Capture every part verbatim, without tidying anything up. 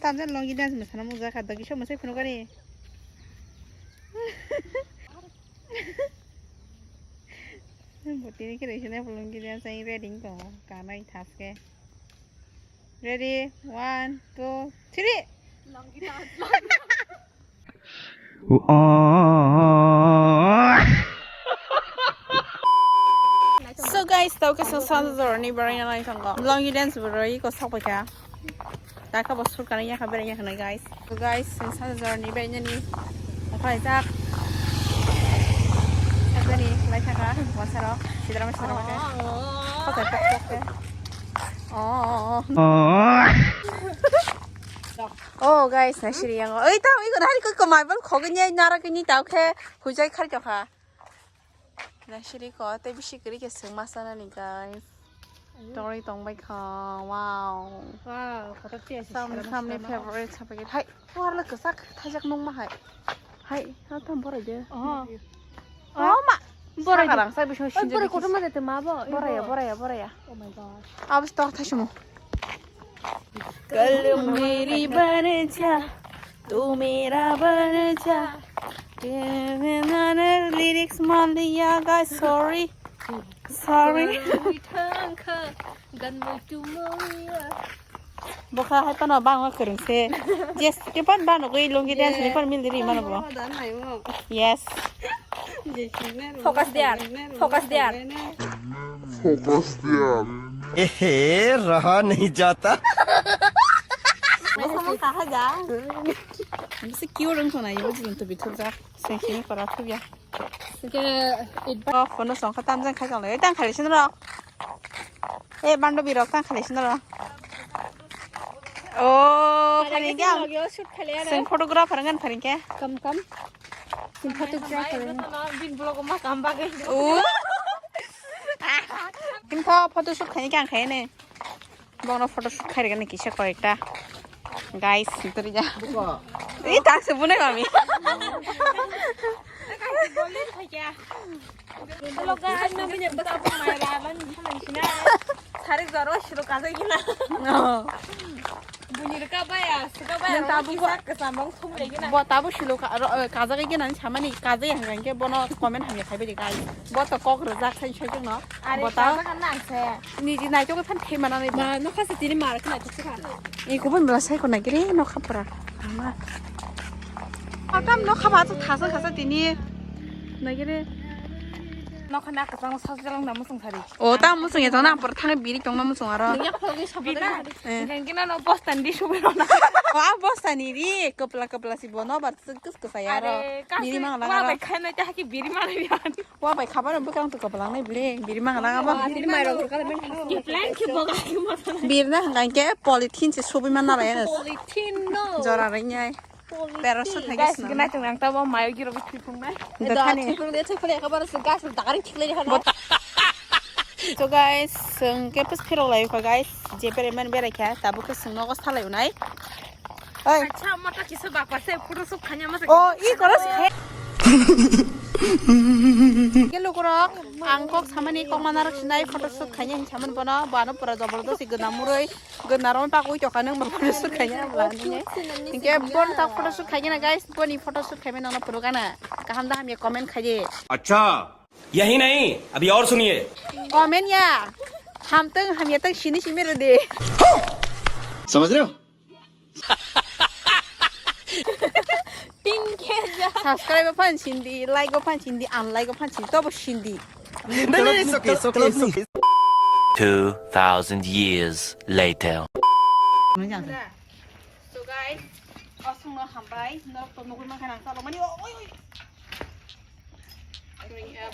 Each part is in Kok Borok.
Tamjani longi dance mwsana mujak kha, dogi sok mwsai phunukani. Botini khe rwsina longi dance ang ready wng tongo, kanai thaske. Ready, one, two, three. So guys, tau khe chwng Sanjajorni bwrwi no nai tongo. Longi dance bwrwi ko sok pai kha. Taka bo sur kana yakha bwrwi yakha nai guys. So guys, chwng Sanjajorni bwrwi nani. Okhai jak. Sakani lai thaka wasarok. Sidra ma sidra ma. Kote tok tok ke. Oh. Oh guys, na siri yango. Oi tau iko nari ko ko mai bal khogni nara kini tau khe hujai khar kha. Na siri ko te bisi kiri ke seng masa nani guys. Tori tong bai kha. Wow. Wow, kotor tiya si Sam sara samni masa favorite sapai hai. War le kesak thajak nung ma hai. Hai, ha tam borai de. Oh. Oh ma. Borai de. Karang sai bising sinjak. Borai kotor ma de te ma bo. Borai ya, borai ya, borai ya. Oh my god. Abis tor thai sumo. कल मेरी बन जा, तू मेरा बन जा। Lyrics maliya guys, sorry. Sorry. Bokha hai pano bangma kwrwng se. Yes, ke pan bano gwi lungi dance ni pan mil diri mano bo. Yes. Focus there. Focus there. Focus there. Ehe, raha nahi jata. Bisi kiu rung thona ibu jilun tu bithur jak. Sengkini kora thubya. Ke it ba. Oh, kono songkha tamjang khai jang le. Tang khali sinro. Eh, bando birok tang khali sinro. Oh, khali ke. Seng photographer ngan pharing ke. Kam kam. Seng photographer. Bin vlog ma kam ba ke. Oh. Kin kha photoshoot khai ke ang khai ne. Bono photoshoot khai rega ni kisa koi ekta. Guys, sintori ja. Ei tak se bune mami. Hello guys, no bini bata bo mai ra ban sina. Sari jaro shiro kaza gina. Bunyi reka baya, sika baya. Nang tabu kisa kesamong thum lagi na. Bo tabu shilo ka, ro, eh, kaza gina ni samani kaza yang kan ke bono comment hamya khai beri guys. Bo to kok rejak sai sai no. Are bo ta kaza kan nang se. Niji naitok than themana nai ba. Ma, nokha se tini mar kha naitok se kha. Iko bo bela sai ko nagiri nokha pura. Ama. Atam nokha ba to thasa thasa tini. Nagiri. Nokha na kasang sa jalang na musung sari. O ta musung ya tona por thang biri tong na musung aro. Yak phogi sabada. Eh. Gengkina no postan di subiro na. O a bostani ri kepla kepla si bono bar. Kus kus ya ro. Are, biri mang lang wa aro. Bai khai na ta ki biri mang ya. Wa bai khabar bwkang to kapalang nai bile, biri mang lang abo. Biri mai rok ka ben. Ki plan ki boga ki ma. Bir na hangkai ke polythene se subi man na lai na. Polythene no. Jora rai nyai. Polythene. Pero su thagi guys, sna. Gna chung nang ta bo mayo giro bi thipung nai. Da thani. Thipung de thipung de kabar se gas da garing thik le ha. So guys, seng ke pus phirok lai kha guys. Je pere man berai kha, tabu ke seng nogo salai unai. Oi. Acha, mata kisa bakwa se photo shoot khanya masa. Oh, i koros khe. Ke lukurok, ang kok samani kok manarok sinai photo shoot khanya hin saman bono, bano pura jabardasti gana muroi, gana rom pakui toka nang photo shoot khanya bla ni. Inke bon tak photo shoot khanya na guys, boni photo shoot khanya nang pura gana. Kaham da ham ye comment khaya. Acha. Yahi nahi, abhi aur suniye. Comment ya. Ham tang ham ya tang sini simi rode. समझ रहे हो? Subscribe phan sindi, like phan sindi, unlike phan sindi, tobo sindi. नहीं, नहीं, नहीं, it's okay, it's okay, it's okay. Two thousand years later. So guys, osongno hambai, norok to nugui mankha nang chalo mani, oi, oi.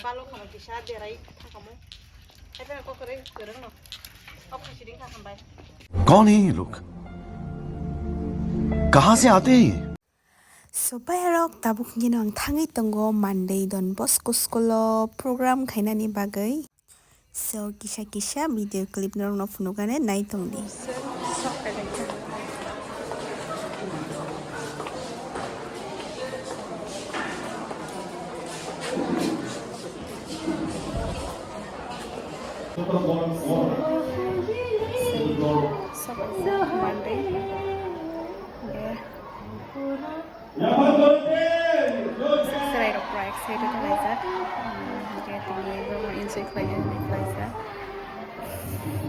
Balo khamo kisa berai thakamo. Kok kore kwrwngno. Kok khasiding kha hambai. कौन है ये लोग? कहाँ से आते हैं ये? So, bayarok tabuk hingino ang thangwi tongo Monday Don Bosco School o program khainani bagwi. So, kisa kisa video clip norokno phunukgani nai tongdi. Monday. Chwrairok pura excited khlaijak. Hmm, hwnkhe tini borokno enjoy khlaina hinwi khlaijak.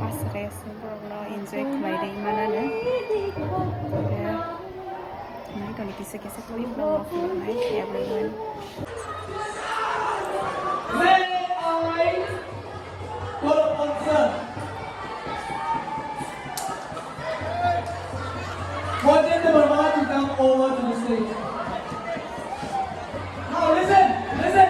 Aswk aswk borokno enjoy khlai rwi manani. Hwnkhe naitoni kisa kisa clip no phunuknai everyone. May I call upon Sir Gajendra Verma to come over to the stage. Now listen, listen.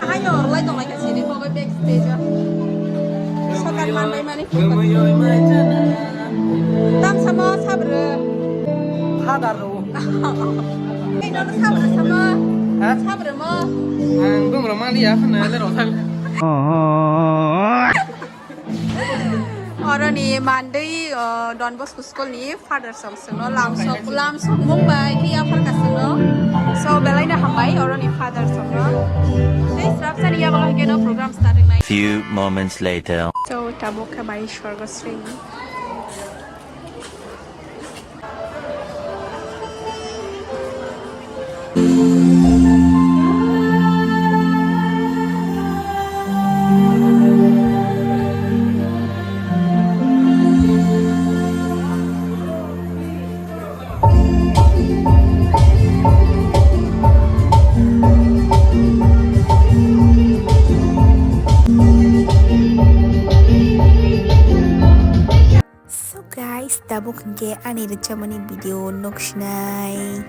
Haino orlai tonglai kha sini, bo bai backstage o. Sokan manbai mani. Tam samo sabra. Father ro. Ei, no sabra samo. Ha? Sabra mo. Ang bumro mali ya, khana le ro thang. Oroni mandwi, o, Don Bosco School ni father song songno lamsok, lamsok mung bai khe yaphar kasongno. So, belaino hambai oroni father songno. Tei srapsani yago hwnkhe no program start wngnai. Few moments later. So, tabuk khe bai Sorgosri. So guys, tabuk hwnkhe ani rwchapmani video nuksinai.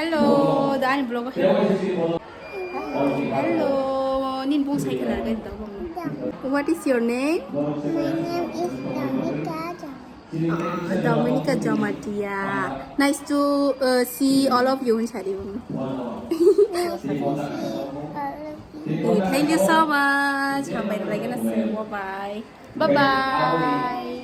Hello, da ani vlog o. Hello, nini bung sai khwna rwgwi da. What is your name? My name is Damika Jamatia. Ah, Dominica Jamatia. Nice to, uh, see all of you, Hunchari. Nice to see all of you. Thank you so much. Hambai rwlaigwna chwng. Bye bye. Bye bye.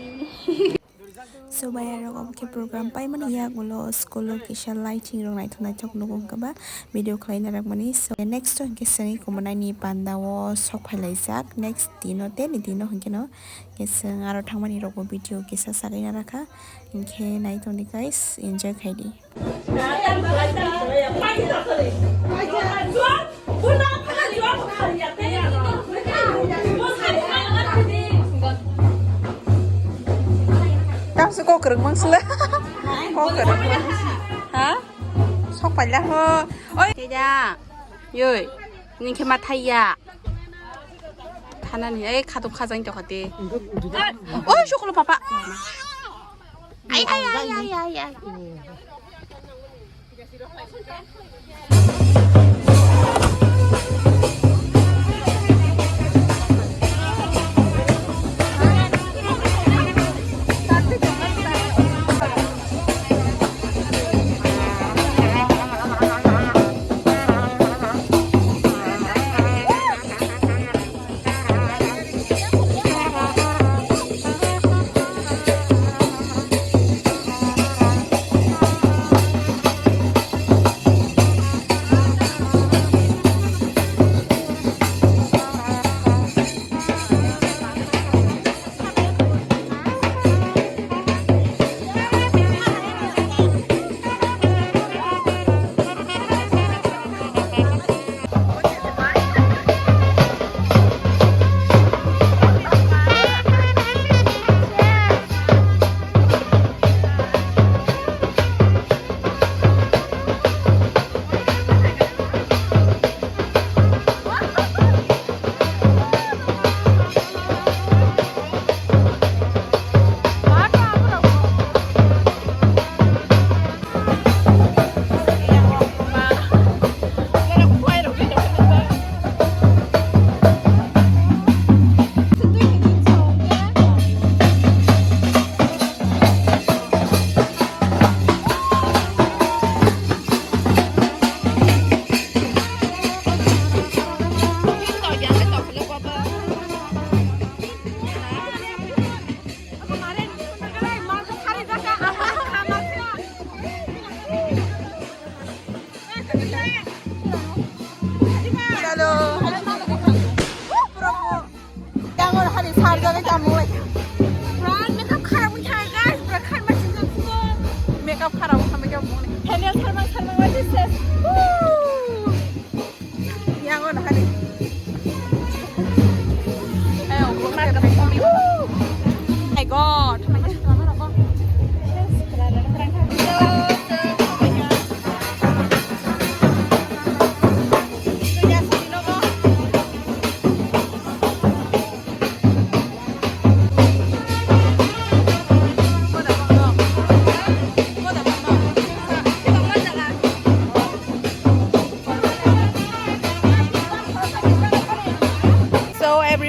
So, bai arok obo khe program paimani yagulo school o kisa lighting rok naithok naithok nugo, hwnkhe ba video khlaina rwkmani. So, next o hwnkhe chwng kumanani panda o sok phailaijak, next dino tei ni dino hwnkhe no. Hwnkhe chwng aro thangmani rokbo video kisa sagwi narakha, hwnkhe naitongdi guys, enjoy khaidi. Tamse kok kwrwng mang sle. Kok kwrwng mang. Ha? Sok paila ho. Oi, teja. Yoi. Nini khe ma thaiya. Thanani, ei, khatok khajang tokha te. Oi, sokolo papa. Ai, ai, ai, ai, ai, ai.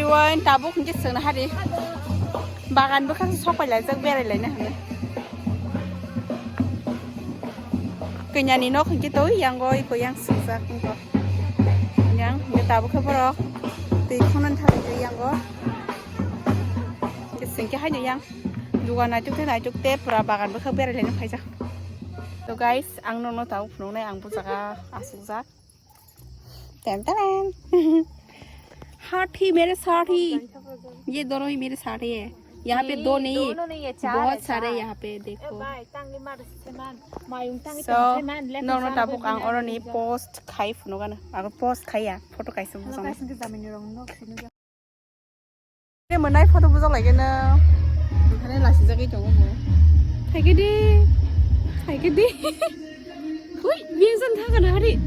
Oi, tabuk hwnkhe chwngno hari. Bagan bwkhak sok pai laijak, berai laina hwnwi. Kanyani nok hwnkhe twi yango, iko yang swngjak wngkha. Yang hwnkhe tabuk khe borok twi khonani thani twi yango. Hwnkhe chwngkhe haino yang dugan naituk tei naituk tei pura bagan bwkhak berai laina phaijak. To guys, ang nokno tabuk phunuknai, ang bo jaga asukjak. Ten ten. हाथी मेरे साथी, ये दोनों ही मेरे साथी है। यहाँ पे दो नहीं, दोनों नहीं है, चार बहुत है, सारे चार। यहाँ पे देखो। So, nokno tabuk ang oroni post khai phunukgano. Aro post khaiya, photo kaisa bujang. Khe mwnai photo bujak lai gana. Okhane lasi jagwi tongo bo. Phaikhe di. Phaikhe di. Ui, biyang san thang kana hari.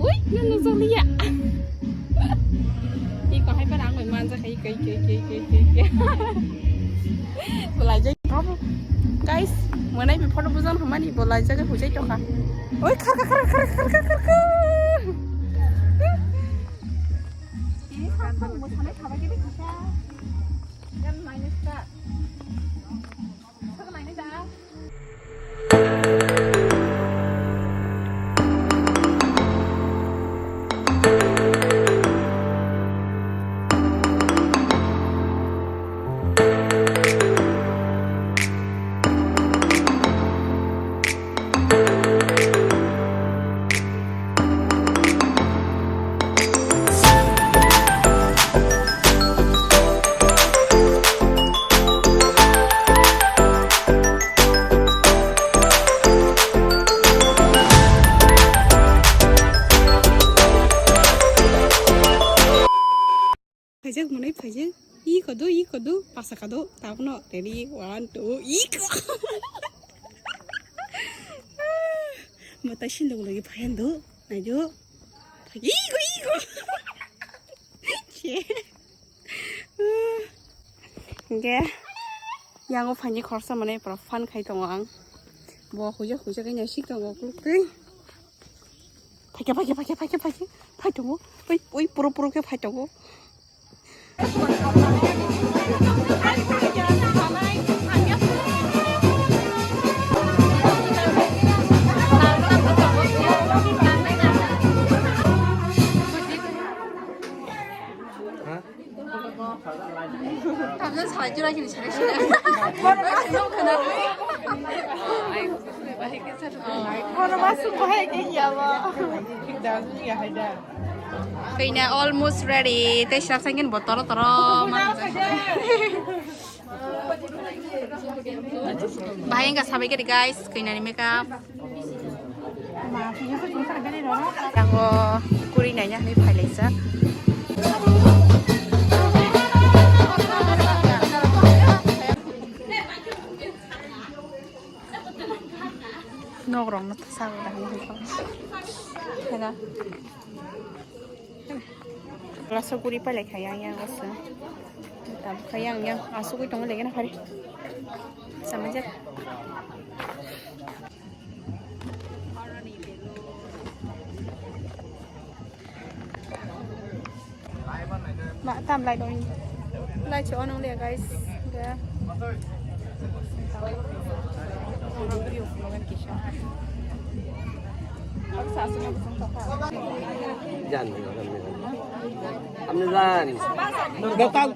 Ui, yang nang jok liya. Iko hai pa nang bai manja khai kai kai kai kai kai. Bo lai jai. Guys, mwnai bi photo bujak hamani bo lai jagwi hujai tokha. Ui, khar khar khar khar khar khar khar. Phaijak mwnai phaijak. Iko do, iko do, pasa ka do. Tabukno ready, one, two, iko. Mwtai sindok logi phaiyan do. Naido. Iko, iko. Che. Hingke yango phaini khoroksa mwnai pura fan khai tongo ang. Bo huijak huijak khe naisik tongo kwlwk twi. Phaikhe, phaikhe, phaikhe, phaikhe, phaikhe, phai tongo. Oi, oi, puro, puro khe phai tongo. Tabjak salai chwrai kini sini sini. Kono masuk bahai ke ya ba. Kena almost ready. Tei sila sangin botoro toro. Bahai engka sabai kiri guys, kena ni makeup. Yango kuri nanya ni phai laisa. Nok rok no sa. Hena. Laso guri palai kha yang yang laso. Tam kha yang yang asugui tongo legen hari. Sama je. Ma tam lai dong. Lai cho nong le guys. Ga. Jan, jan. Amne jan. Gopal,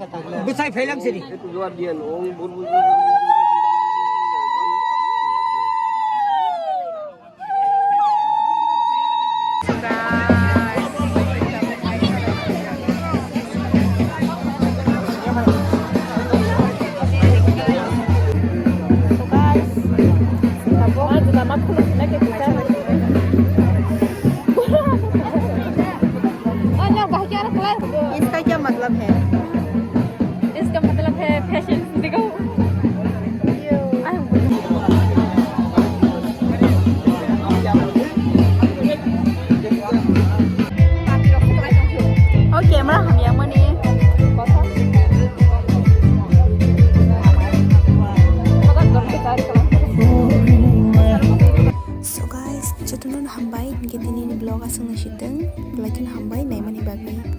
gusai phelang sini. Itu jawab dia, nong, bur, bur, bur, bur, bur. इसका क्या मतलब है? इसका मतलब है फैशन दिखाओ। Okay, mara hamya mani. So guys, jotono hambai, hingke tini ni vlog aswk nai sitwng, belai kheno hambai naimani bagwi.